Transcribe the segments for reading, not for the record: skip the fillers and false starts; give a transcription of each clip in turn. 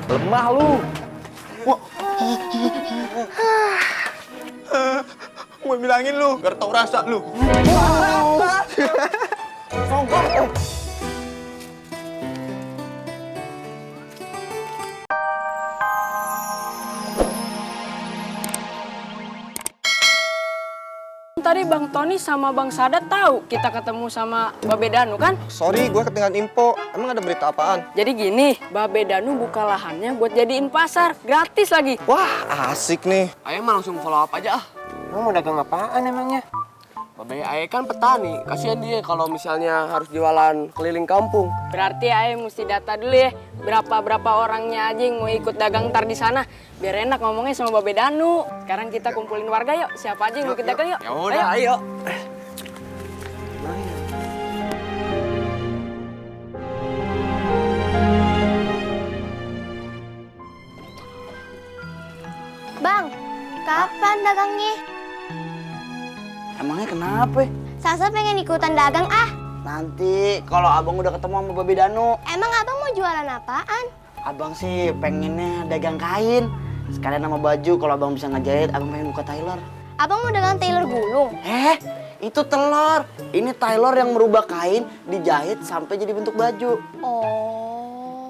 Lemah lu. Gue bilangin lu, gak tau rasa lu. Songkok. Tadi Bang Tony sama Bang Sadat tahu kita ketemu sama Babe Danu kan? Sorry, gue ketinggalan info. Emang ada berita apaan? Jadi gini, Babe Danu buka lahannya buat jadiin pasar, gratis lagi. Wah, asik nih. Ayah mah langsung follow up aja ah. Lu mau dagang apaan emangnya? Babe Ayah kan petani, kasihan dia kalau misalnya harus jualan keliling kampung. Berarti Ae mesti data dulu ya, berapa orangnya aja yang mau ikut dagang ntar di sana. Biar enak ngomongnya sama Babe Danu. Sekarang kita kumpulin warga yuk, siapa aja yang mau ikut dagang yuk. Ya udah, ayo. Bang, kapan dagangnya? Emangnya kenapa? Sasa pengen ikutan dagang ah. Nanti kalau abang udah ketemu sama Babe Danu, Emang abang mau jualan apaan? abang sih pengennya dagang kain. Sekalian sama baju, kalau abang bisa ngejahit, abang pengen buka tailor. Abang mau dagang tailor gulung? Itu telur. Ini tailor yang merubah kain, dijahit sampai jadi bentuk baju. Oh.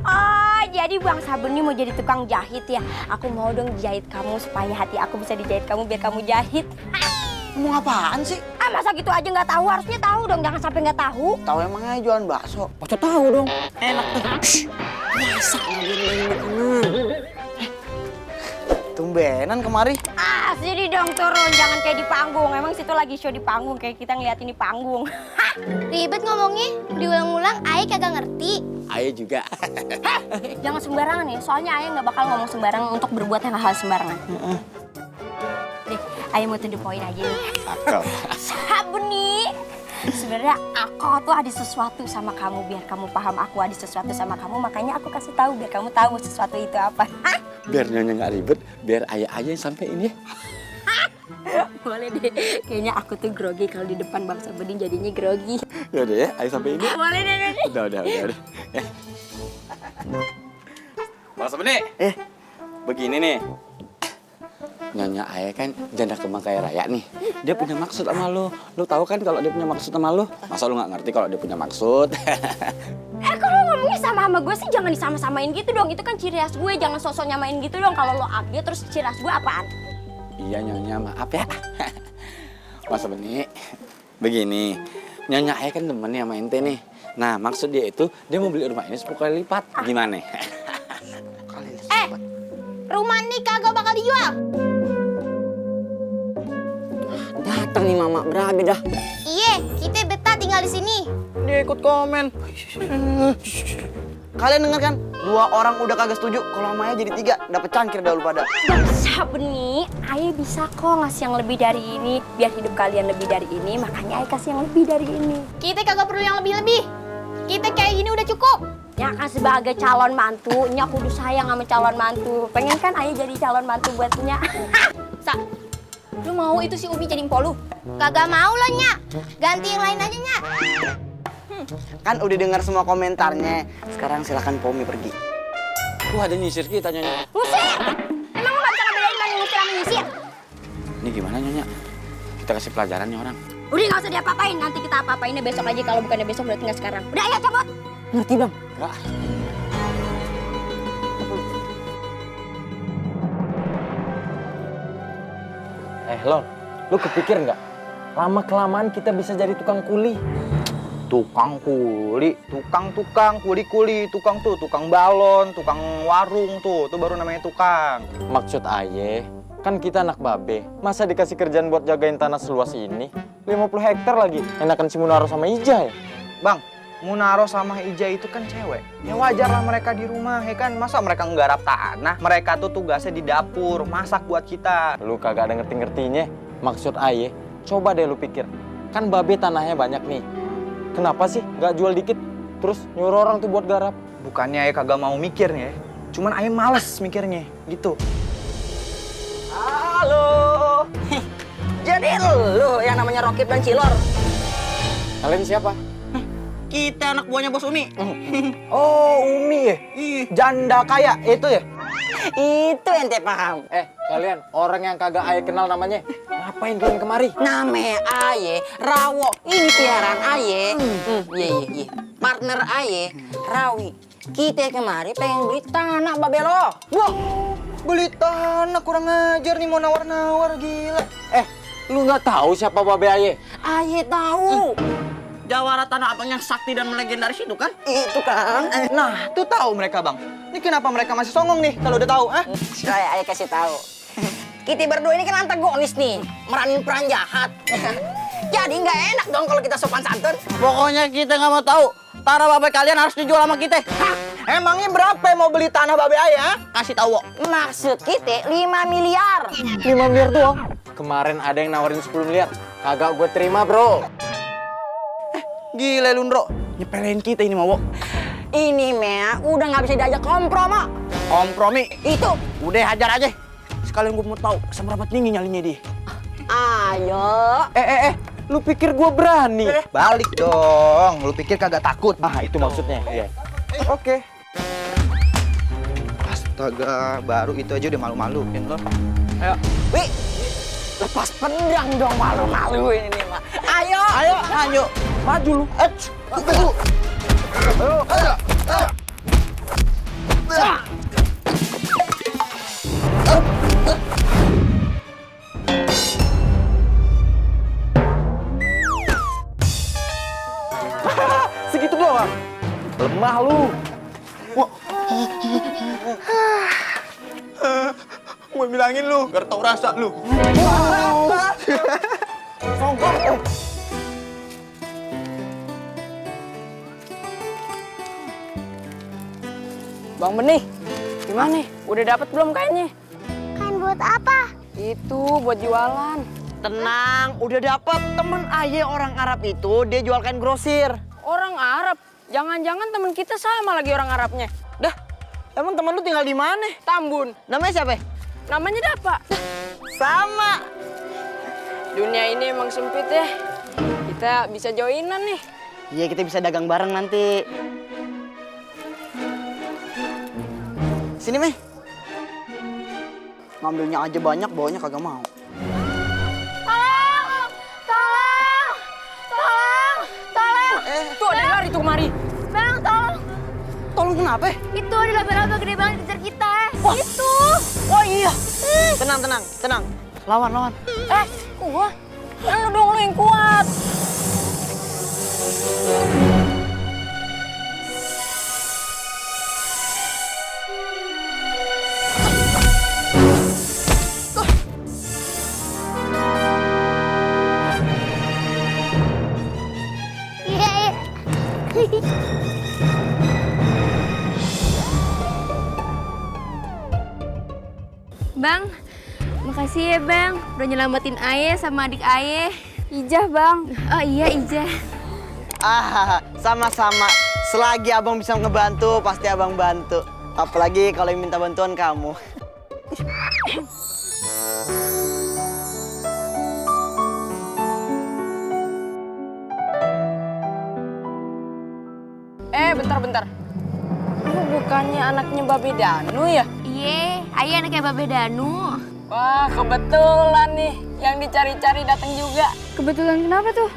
Oh, jadi Bang Sabeni mau jadi tukang jahit ya? Aku mau dong jahit kamu supaya hati aku bisa dijahit kamu biar kamu jahit. Ngomong apaan sih? Ah, masa gitu aja nggak tahu? Harusnya tahu dong, jangan sampai nggak tahu. Tahu emangnya jualan bakso? Paco tahu dong. Enak tuh. Masak tumbenan kemari. Ah, sini dong turun, jangan kayak di panggung. Emang situ lagi show di panggung, kayak kita ngeliat ini panggung. Ribet ngomongnya, diulang-ulang, Ayah kagak ngerti. Ayo juga. Jangan sembarangan ya, soalnya Ayah nggak bakal ngomong sembarangan untuk berbuat yang hal sembarangan. Nih, Ayah mau to the point aja nih. Cakep. Sabeni, sebenarnya aku tuh ada sesuatu sama kamu, biar kamu paham aku ada sesuatu sama kamu, makanya aku kasih tahu biar kamu tahu sesuatu itu apa. Biar nyonya nggak ribet, biar ayah aja yang sampein ya. Boleh deh, kayaknya aku tuh grogi kalau di depan Bang Sabeni jadinya grogi. Yaudah ya, ayah sampein ya. Boleh deh. Udah. Ya. Bang Sabeni, begini nih. Nyonya ayah kan janda kembang kaya raya nih. Dia punya maksud sama lu. Lu tahu kan kalau dia punya maksud sama lu? Masa lu nggak ngerti kalau dia punya maksud? Kalau ngomongnya sama gue sih jangan disama-samain gitu dong. Itu kan ciri khas gue, jangan sosok nyamain gitu dong. Kalau lo update terus ciri khas gue apaan? Iya Nyonya, maaf ya. Mas Beni, begini. Nyonya ayah kan temen nih sama ente nih. Nah maksud dia itu, dia mau beli rumah ini 10 kali lipat. Gimana? Rumah ini kagak bakal dijual. Datang nih mama, berabe dah. Iya, kita betah tinggal di sini. Dia ikut komen. Kalian denger kan? 2 orang udah kagak setuju. Kalau sama Ayah jadi 3, dapet cangkir dah lu pada. Bang Sabeni, Ayah bisa kok ngasih yang lebih dari ini. Biar hidup kalian lebih dari ini, makanya Ayah kasih yang lebih dari ini. Kita kagak perlu yang lebih-lebih. Kita kayak gini udah cukup. Ya kan sebagai calon mantu, Nya kudu sayang sama calon mantu. Pengen kan Ayah jadi calon mantu buat Nya? Sa, lu mau itu si Umi jadi empo lu? Kagak mau lah Nya. Ganti yang lain aja Nya. Kan udah dengar semua komentarnya. Sekarang silakan Pomi pergi. Wah ada nyisir kita Nyonya. Ngusir! Emang lu gak bisa ngebedain mana ngusir sama nyisir? Ini gimana Nyonya? Kita kasih pelajaran nih orang. Udah gak usah diapa-apain, nanti kita apa-apainnya besok aja. Kalau bukannya besok berarti nggak sekarang. Udah ayo cabut! Ngerti bang? Enggak. Lol, lu kepikir nggak? Lama-kelamaan kita bisa jadi tukang kuli. Tukang kuli, tukang kuli-kuli, tukang balon, tukang warung tuh baru namanya tukang. Maksud aye, kan kita anak babe. Masa dikasih kerjaan buat jagain tanah seluas ini? 50 hektar lagi. Enakan si Munaro sama Ija ya? Bang, Munaro sama Ija itu kan cewek. Ya wajar lah mereka di rumah, ya kan? Masa mereka nggarap tanah? Mereka tuh tugasnya di dapur, masak buat kita. Lu kagak ada ngerti-ngertinya. Maksud aye, coba deh lu pikir. Kan babe tanahnya banyak nih. Kenapa sih nggak jual dikit? Terus nyuruh orang tuh buat garap? Bukannya Ayah kagak mau mikirnya, cuman Ayah males mikirnya, gitu. Halo. Jadi lu yang namanya Rokib dan Cilor. Kalian siapa? Kita anak buahnya Bos Umi. Oh, Umi ya? Janda kaya itu ya? Itu ente paham. Kalian orang yang kagak Aye kenal namanya, ngapain kalian kemari? Name Aye, Rawo. Ini piaraan Aye. Iya. Partner Aye, Rawi. Kita kemari pengen beli tanah Babelo. Wah, beli tanah kurang ajar nih, mau nawar-nawar, gila. Lu nggak tahu siapa Babe Aye? Aye tahu. Jawara tanah abang yang sakti dan melegendaris itu kan? Itu kan. Nah, tuh tahu mereka, Bang. Ini kenapa mereka masih songong nih kalau udah tahu, ah? Saya Aye kasih tahu. Kita berdua ini kan antagonis nih, meranin peran jahat. Jadi nggak enak dong kalau kita sopan santun. Pokoknya kita nggak mau tahu. Tanah babe kalian harus dijual sama kita. Emangnya berapa yang mau beli tanah Babe Aye, ah? Kasih tahu, Wok. Maksud kita 5 miliar. 5 miliar doang? Kemarin ada yang nawarin 10 miliar. Kagak gue terima, bro. Gila lu, Ndro. Nyepelin kita ini, Wok. Ini Mea udah nggak bisa diajak kompromi. Kompromi. Itu. Udah hajar aja. Sekalian gue mau tahu seberapa tinggi nyalinya dia. Ayo. Lu pikir gue berani? Balik dong. Lu pikir kagak takut? Ah, itu maksudnya. Iya. Oke. Astaga, baru itu aja udah malu-maluin lo. Ayo. Wih, lepas pedang dong, malu-maluin ini mah. Ayo. Ayo. Maju lu. Segitu doang. Lemah lu. Gue bilangin lu, gak tau rasa lu. Bang Benih, gimana? Udah dapat belum kainnya? Kain buat apa? Itu buat jualan. Tenang, udah dapat. Temen Aye orang Arab itu dia jual kain grosir. Orang Arab? Jangan-jangan teman kita sama lagi orang Arabnya. Dah, emang temen lu tinggal di mana? Tambun. Namanya siapa? Namanya Dapa. Sama. Dunia ini emang sempit ya. Kita bisa joinan nih. Iya, kita bisa dagang bareng nanti. Sini, Meh. Ngambilnya aja banyak, bawanya kagak mau. Tuh ada yang lari tuh kemari. Bang, tolong. Tolong kenapa? Itu ada laba-laba gede banget di kejar kita. Itu. Oh iya. Tenang. Lawan. Gua. Lu dong, lu yang kuat. Iya. Bang, makasih ya Bang, udah nyelamatin Aye sama adik Aye. Ijah Bang. Oh iya Ijah. Sama-sama. Selagi abang bisa ngebantu, pasti abang bantu. Apalagi kalau yang minta bantuan kamu. Bentar. Lu bukannya anaknya Babe Danu ya? Iya, Aye anaknya Babe Danu. Wah, kebetulan nih. Yang dicari-cari datang juga. Kebetulan kenapa tuh?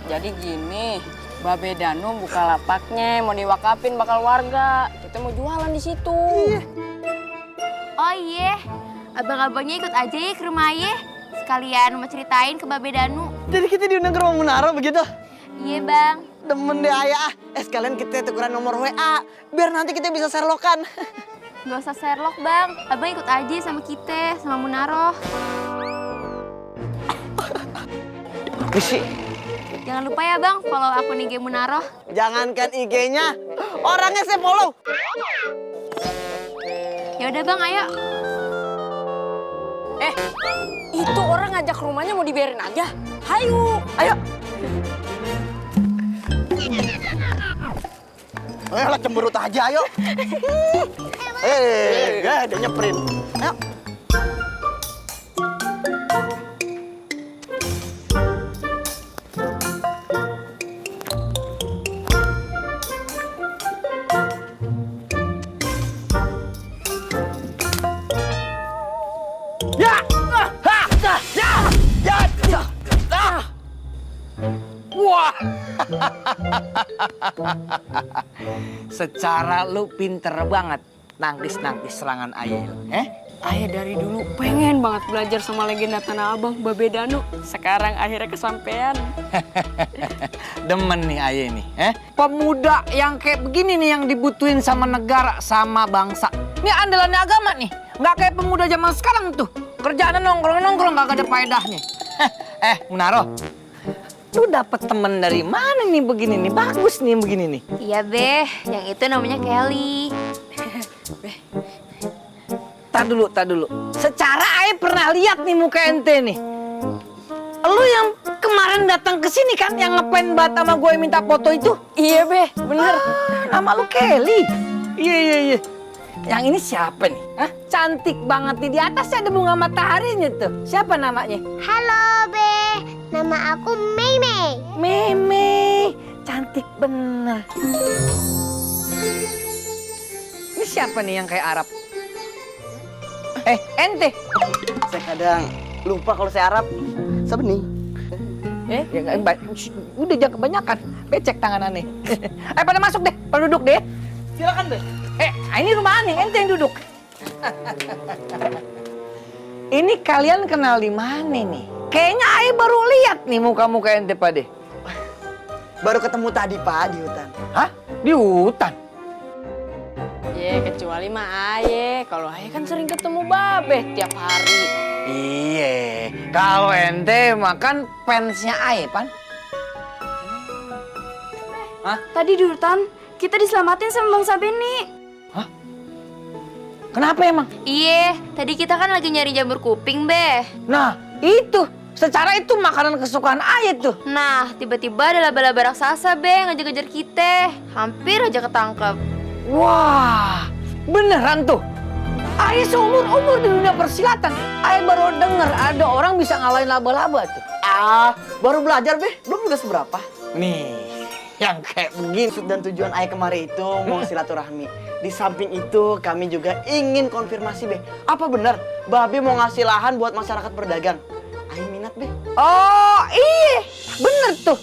Jadi gini, Babe Danu buka lapaknya, mau diwakafin bakal warga. Kita mau jualan di situ. Oh iya, abang-abangnya ikut aja ya ke rumah Aye. Sekalian mau ceritain ke Babe Danu. Jadi kita diundang ke rumah Munaro begitu? Iya Bang. Demen deh Ayah. Sekalian kita tukeran nomor WA. Biar nanti kita bisa Sherlockan. Gak usah Sherlock Bang, abang ikut aja sama kita, sama Munaro. Misi. Jangan lupa ya Bang, follow akun IG Munaro. Jangankan IG-nya, orangnya saya follow. Ya udah Bang, ayo. Itu orang ngajak ke rumahnya mau dibiarin aja. Hayu, ayo. Lah cemberut aja, ayo. Dia nyeprin. Ayo. Secara lu pinter banget nangkis serangan Aye. Ayah dari dulu pengen banget belajar sama legenda Tanah Abang, Babe Danu. Sekarang akhirnya kesampean. Demen nih Aye nih. Pemuda yang kayak begini nih yang dibutuhin sama negara, sama bangsa. Ini andalannya agama nih. Nggak kayak pemuda zaman sekarang tuh. Kerjaannya nongkrong-nongkrong gak ada faedahnya. Munaro. Lu dapet temen dari mana nih begini nih? Bagus nih begini nih. Iya, Beh. Yang itu namanya Kelly. Tak dulu. Secara Aye pernah lihat nih muka ente nih. Lu yang kemarin datang ke sini kan yang ngepen banget sama gue minta foto itu? Iya, Beh. Bener. Nama lu Kelly. Iya. Yang ini siapa nih? Cantik banget nih, di atasnya ada bunga mataharinya tuh. Siapa namanya? Halo, Be. Nama aku Mei. Meme. Cantik bener. Ini siapa nih yang kayak Arab? Ente. Saya kadang lupa kalau saya Arab. Sebening. Udah jangan kebanyakan. Becek tangan aneh. Pada masuk deh, pada duduk deh. Silakan deh. Ini rumah aneh, ente yang duduk. Ini kalian kenal di mana nih? Kayaknya Aye baru lihat nih muka-muka ente Pade. Baru ketemu tadi Pak di hutan. Hah? Di hutan? Kecuali mah Aye. Kalau Aye kan sering ketemu Babe tiap hari. Iya, kalau ente makan fansnya Aye, Pan. Tadi di hutan, kita diselamatin sama Bang Sabeni. Kenapa emang? Iya, tadi kita kan lagi nyari jamur kuping, Beh. Nah, itu. Secara itu makanan kesukaan Aye tuh. Nah, tiba-tiba ada laba-laba raksasa, Beh, ngejar-ngejar kita. Hampir aja ketangkep. Wah, beneran tuh. Aye seumur-umur di dunia persilatan. Aye baru denger ada orang bisa ngalahin laba-laba tuh. Baru belajar, Be. Belum udah seberapa. Nih, yang kayak begini. Maksud dan tujuan Ayah kemarin itu mau silaturahmi. Di samping itu kami juga ingin konfirmasi, Be. Apa benar Babe mau ngasih lahan buat masyarakat berdagang? Ayah minat, Be. Oh, iya. Bener tuh.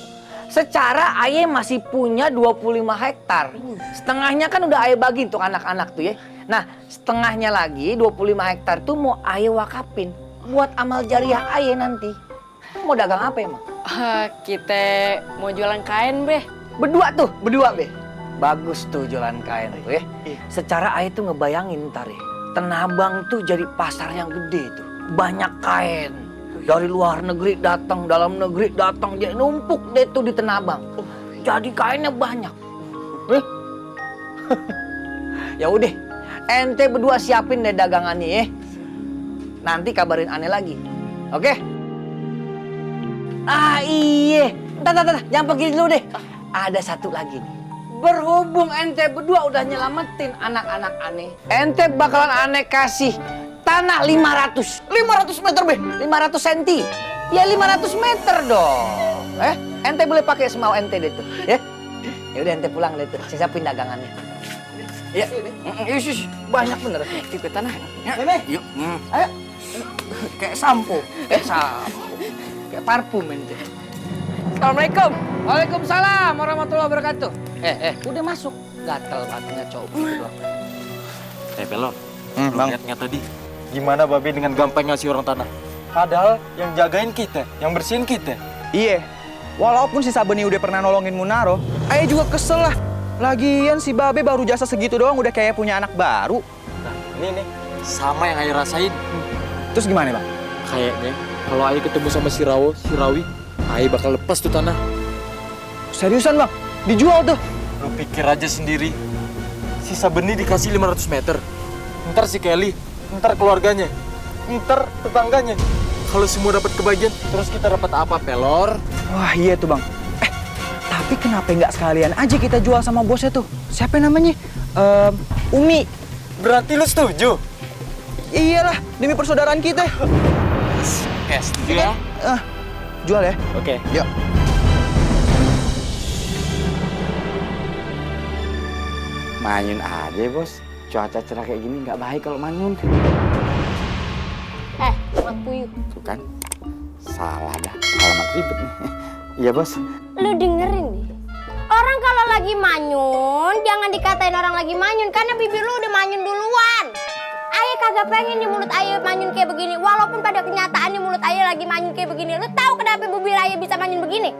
Secara Aye masih punya 25 hektar. Setengahnya kan udah Aye bagi untuk anak-anak tuh ya. Nah, setengahnya lagi 25 hektar tuh mau Aye wakapin buat amal jariah Aye nanti. Mau dagang apa emang? Kita mau jualan kain, Beh. Berdua, Be. Bagus tuh jualan kain tuh ya. Secara Aye tuh ngebayangin ntar ya. Tanah Abang tuh jadi pasar yang gede tuh. Banyak kain. Dari luar negeri datang, dalam negeri datang, jadi numpuk deh tuh di Tanah Abang. Jadi kainnya banyak. Ya udah, ente berdua siapin deh dagangannya ya. Nanti kabarin aneh lagi, oke? Iya, entar, jangan pergi dulu deh. Ada satu lagi nih. Berhubung ente berdua udah nyelamatin anak-anak aneh, ente bakalan aneh kasih tanah 500 meter, Be. 500 cm. Ya 500 meter dong. Ente boleh pakai semau ente deh tuh, ya. Ya udah ente pulang deh tuh. Saya siapin dagangannya. Ya. Yesus, banyak bener. Ikut tanah. Yuk. Ayo. Kayak sampo. Kayak parfum ente. Assalamualaikum. Waalaikumsalam warahmatullahi wabarakatuh. Udah masuk. Gatel bangetnya cowok. Pelor, Bang. lihat nggak tadi? Gimana Babe dengan gampang ngasih orang tanah? Padahal yang jagain kita, yang bersihin kita. Iya, walaupun si Sabeni udah pernah nolongin Munaro, Ayah juga kesel lah. Lagian si Babe baru jasa segitu doang udah kayak punya anak baru. Nah, ini nih, sama yang Ayah rasain. Terus gimana, Bang? Kayaknya kalau Ayah ketemu sama si Rawi, Ayah bakal lepas tuh tanah. Seriusan, Bang? Dijual tuh? Lu pikir aja sendiri. Si Sabeni dikasih 500 meter. Ntar si Kelly, ntar keluarganya, ntar tetangganya. Kalau semua dapat kebagian, terus kita dapat apa, Pelor? Wah, iya tuh, Bang. Tapi kenapa nggak sekalian aja kita jual sama bosnya tuh? Siapa namanya? Umi. Berarti lu setuju? Iyalah, demi persaudaraan kita. Setuju ya? Jual ya? Oke. Yuk. Manyun aja, Bos. Cuaca cerah kayak gini nggak baik kalau manyun. Mat Puyuh. Tuh kan, salah dah. Alamat ribet nih. Iya, Bos. Lu dengerin nih. Orang kalau lagi manyun, jangan dikatain orang lagi manyun karena bibir lu udah manyun duluan. Ayah kagak pengen nih mulut ayah manyun kayak begini. Walaupun pada kenyataannya mulut ayah lagi manyun kayak begini. Lu tahu kenapa bibir ayah bisa manyun begini?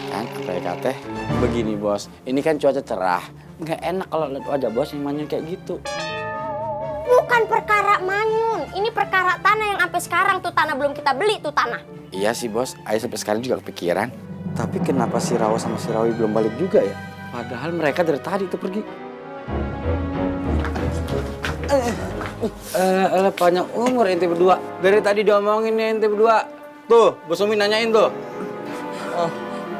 Kan apa ya kate? Begini bos, ini kan cuaca cerah. Nggak enak kalau lihat wajah bos yang manyun kayak gitu. Bukan perkara manyun, ini perkara tanah yang sampai sekarang tuh tanah belum kita beli tuh tanah. Iya sih bos, ayah sampai sekarang juga kepikiran. Tapi kenapa si Rawa sama si Rawi belum balik juga ya? Padahal mereka dari tadi tuh pergi. Panjang umur ente berdua. Dari tadi diomongin nih ente berdua. Tuh, Bos Umi nanyain tuh.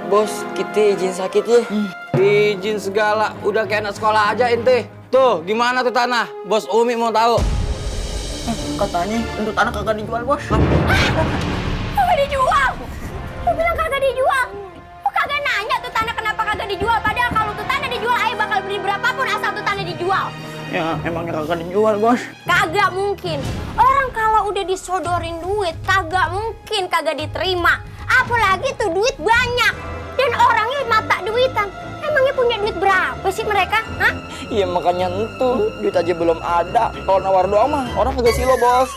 Bos, kita izin sakit ya. Izin segala, udah kayak anak sekolah aja ente. Tuh, gimana tuh tanah? Bos Umi mau tahu. Katanya untuk tanah kagak dijual, Bos. Kagak dijual? Lu bilang kagak dijual? Lu kagak nanya tuh tanah kenapa kagak dijual? Padahal kalau tuh tanah dijual, ayah bakal beli berapapun asal tuh tanah dijual. Ya, emangnya kagak dijual, Bos. Kagak mungkin. Orang kalau udah disodorin duit, kagak mungkin kagak diterima. Apalagi tuh duit banyak. Dan orangnya mata duitan. Emangnya punya duit berapa sih mereka? Hah? Iya makanya entuh, duit aja belum ada. Kalau nawar doang mah orang kagak silo, Bos.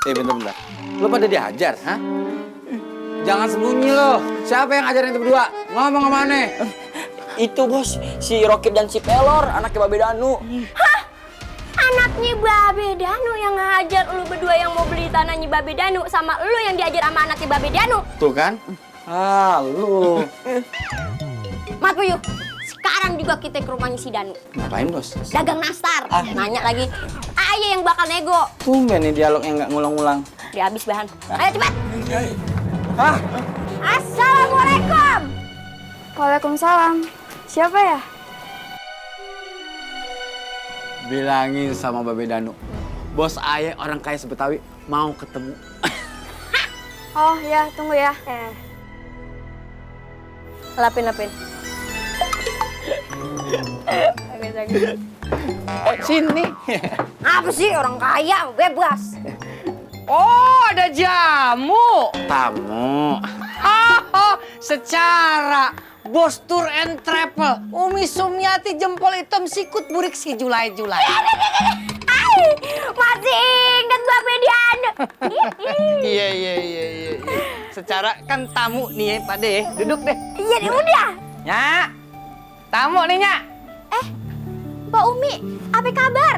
Bentar. Lo pada dihajar, hah? Jangan sembunyi lo. Siapa yang ngajarin itu berdua? Ngomong kemana? Itu bos, si Rokib dan si Pelor, anaknya Babe Danu. Hah? Anaknya Babe Danu yang ngajar lu berdua yang mau beli tanahnya Babe Danu sama lu yang diajar sama anaknya Babe Danu. Tuh kan? Ah, lu. Mas Puyuh, sekarang juga kita ke rumahnya si Danu. Ngapain, Bos? Dagang nastar. Nanya lagi. Ayah yang bakal nego. Tumben nih dialog yang nggak ngulang-ngulang. Dia habis bahan. Ayo cepat. Assalamualaikum. Waalaikumsalam. Siapa ya? Bilangin sama Babe Danu. Bos ayah orang kaya sebetawi mau ketemu. Oh ya, tunggu ya. Lapin. Sini. Apa sih orang kaya bebas? Oh, ada jamu. Tamu. Secara Bos Tour and Travel, Umi Sumiati jempol hitam sikut burik si Julai-Julai. Masih inget Babe Danu. Iya. Secara kan tamu nih ya, Pak De. Duduk deh. Iya deh udah. Nya, tamu nih Nya. Mbak Umi, apa kabar?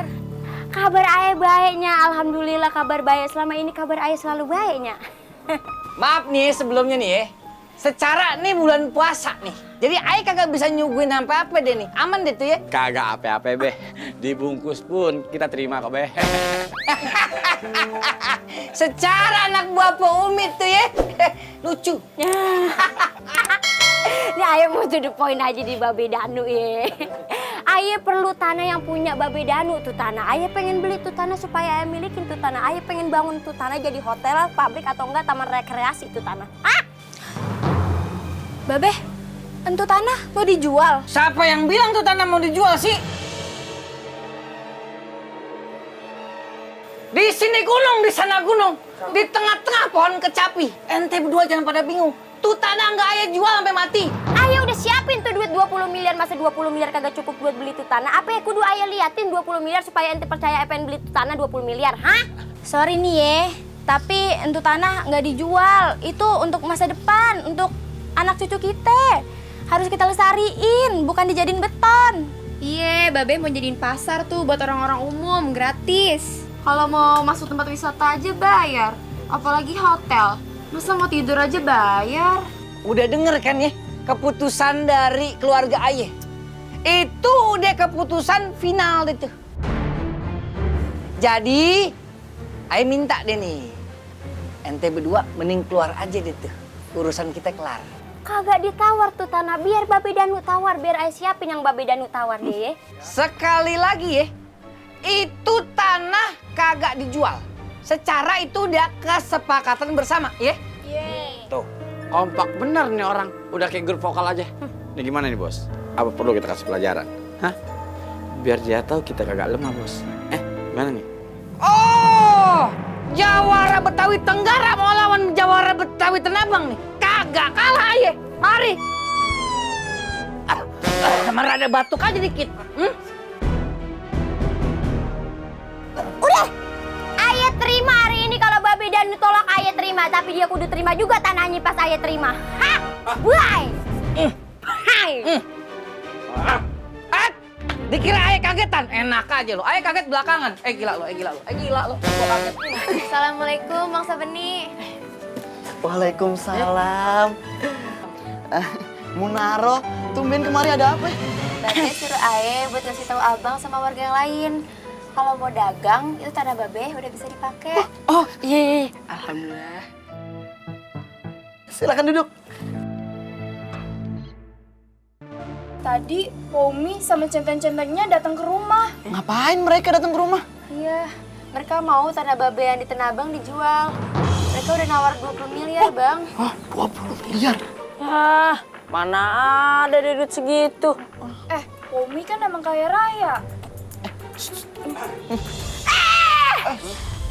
Kabar ayah baiknya, alhamdulillah kabar baik. Selama ini kabar ayah selalu baiknya. Maaf nih sebelumnya nih ya. Secara nih bulan puasa nih. Jadi ayah kagak bisa nyuguhin apa-apa deh nih. Aman deh tuh ya. Kagak apa-apa, Be. Dibungkus pun kita terima kok, Be. Secara anak buah Pak Umi tuh ya. Lucu. Ini ayah mau to the point aja di Babe Danu ya. Ayah perlu tanah yang punya Babe Danu tuh tanah. Ayah pengen beli tuh tanah supaya ayah milikin tuh tanah. Ayah pengen bangun tuh tanah jadi hotel, pabrik atau enggak taman rekreasi tuh tanah. Babe, entu tanah mau dijual. Siapa yang bilang tuh tanah mau dijual sih? Di sini gunung, di sana gunung. Di tengah-tengah pohon kecapi. Ente berdua jangan pada bingung. Tuh tanah nggak ayah jual sampai mati. Ayah udah siapin tuh duit 20 miliar. Masa 20 miliar kagak cukup buat beli tuh tanah? Apa ya kudu ayah liatin 20 miliar supaya ente percaya ayah pengen beli tuh tanah 20 miliar? Hah? Sorry nih ya, tapi entu tanah nggak dijual. Itu untuk masa depan, untuk anak cucu kita. Harus kita lestariin, bukan dijadiin beton. Iya, Babe mau jadiin pasar tuh buat orang-orang umum, gratis. Kalau mau masuk tempat wisata aja bayar, apalagi hotel. Masa mau tidur aja bayar? Udah denger kan ya keputusan dari keluarga ayah. Itu udah keputusan final deh tuh. Jadi, ayah minta deh nih. Ente berdua mending keluar aja deh tuh. Urusan kita kelar. Kagak ditawar tuh tanah. Biar Babe Danu tawar. Biar ayah siapin yang Babe Danu tawar deh. Sekali lagi ya, itu tanah kagak dijual. Secara itu udah kesepakatan bersama, ya? Tuh, kompak bener nih orang. Udah kayak grup vokal aja. Ini gimana nih, Bos? Apa perlu kita kasih pelajaran? Hah? Biar dia tahu kita kagak lemah, Bos. Gimana nih? Oh, Jawara Betawi Tenggara mau lawan Jawara Betawi Tenabang nih. Kagak kalah, ya. Mari. Sama rada batuk aja dikit. Udah, ayah terima hari ini kalau Babe Danu tolak ayah terima, tapi dia kudu terima juga tanahnya pas ayah terima. Hah? Bye. Hai. Dikira ayah kagetan, enak aja lo. Ayah kaget belakangan. Gila lo. Gua kaget. Assalamualaikum Bang Sabeni. Waalaikumsalam. Munaro, tumben kemari ada apa? Babe suruh Ae buat ngasih tahu abang sama warga yang lain. Kalau mau dagang, itu tanah Babe udah bisa dipakai. Oh, iya. Alhamdulillah. Silakan duduk. Tadi Pomi sama centeng-centengnya datang ke rumah. Ngapain mereka datang ke rumah? Iya, mereka mau tanah Babe yang di Tanah Abang dijual. Mereka udah nawar 20 miliar, Bang. Hah, 20 miliar? Ah, mana ada duit segitu. Pomi kan emang kaya raya.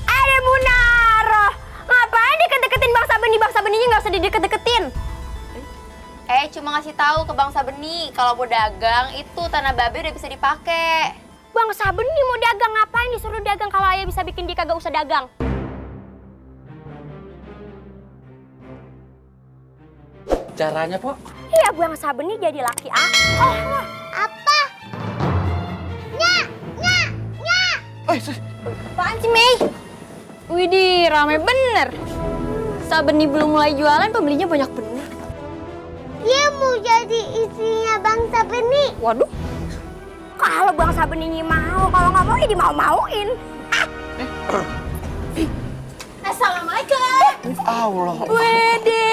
Ada Munaro. Ngapain deket-deketin Bang Sabeni? Bang Sabeninya nggak usah dideket-deketin. Cuma ngasih tahu ke Bang Sabeni kalau mau dagang itu tanah Babe udah bisa dipakai. Bang Sabeni mau dagang, ngapain disuruh dagang kalau ayah bisa bikin dia kagak usah dagang? Caranya, Po? Iya, Bang Sabeni jadi laki aku. Apa? Apaan sih, Mei? Widih, rame bener. Sabeni belum mulai jualan, pembelinya banyak bener. Dia mau jadi istrinya Bang Sabeni. Waduh. Kalau Bang Sabeni mau, kalau nggak mau ya dimau-mauin. Assalamualaikum. Allah. Wede,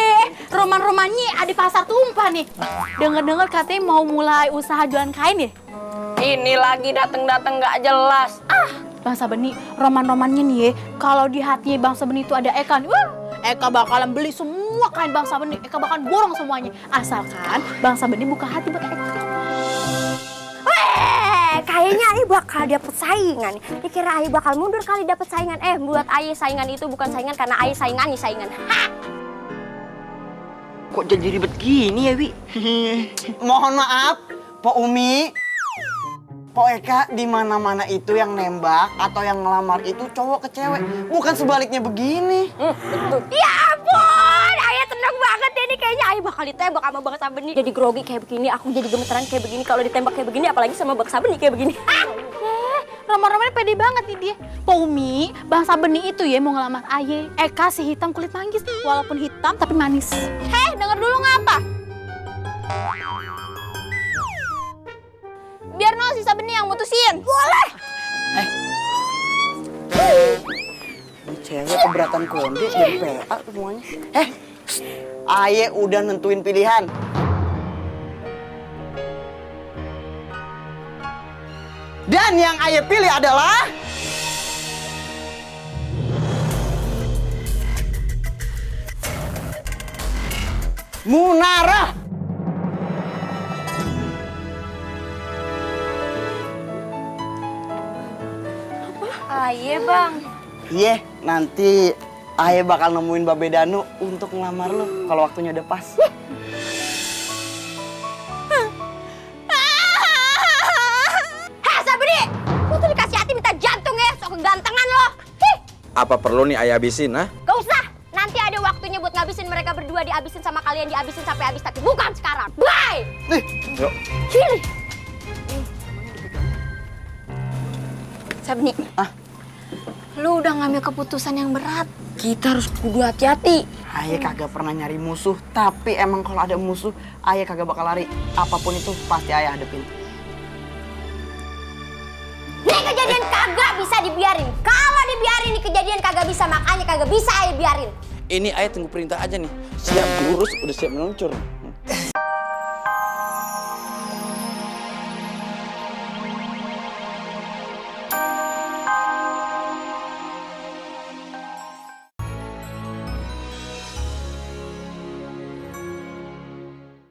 roman-romannya ada di pasar tumpah nih. Dengar-dengar katanya mau mulai usaha jualan kain ya? Ini lagi dateng-dateng nggak jelas. Bang Sabeni, roman-romannya nih ya, kalau di hatinya Bang Sabeni itu ada Eka nih, wah, Eka bakalan beli semua kain Bang Sabeni, Eka bakalan borong semuanya. Asalkan Bang Sabeni buka hati buat Eka. Kayaknya Ayah bakal dapet saingan. Dikira Ayah bakal mundur kali dapet saingan. Buat Ayah saingan itu bukan saingan karena Ayah saingannya saingan. Kok jadi ribet gini ya, Wi? Mohon maaf, Po Umi. Po Eka, di mana-mana itu yang nembak atau yang ngelamar itu cowok ke cewek, bukan sebaliknya begini. Ya ampun, Ayah tenang banget deh nih. Kayaknya Ayah bakal ditembak sama Bang Sabeni. Jadi grogi kayak begini, aku jadi gemeteran kayak begini. Kalau ditembak kayak begini, apalagi sama Bang Sabeni kayak begini. Roman-romannya pede banget nih dia. Poumi, Bang Sabeni itu ya mau ngelamar Aye. Eka si hitam kulit manggis, walaupun hitam tapi manis. Denger dulu ngapa? Biar si Sabeni yang mutusin. Boleh. Ini cewek keberatan konde jadi PA semuanya. Aye udah nentuin pilihan. Dan yang Aye pilih adalah Munara. Aye, Bang. Iya, nanti Aye bakal nemuin Babe Danu untuk ngelamar lo kalau waktunya udah pas. Sabeni, lu tuh dikasih hati minta jantung ya, sok kegantengan lo. Apa perlu nih Ayah habisin, ha? Gak usah, nanti ada waktunya buat ngabisin mereka berdua, dihabisin sama kalian, dihabisin sampai habis, tapi bukan sekarang. Bye! Yuk. Pilih. Sabeni, lu udah ngambil keputusan yang berat. Kita harus kudu hati-hati. Aye kagak pernah nyari musuh, tapi emang kalau ada musuh, Aye kagak bakal lari. Apapun itu pasti Aye hadepin. Nih kejadian kagak bisa dibiarin. Kalau dibiarin nih kejadian kagak bisa, makanya kagak bisa Aye biarin. Ini Ayah tunggu perintah aja nih. Siap lurus, udah siap meluncur.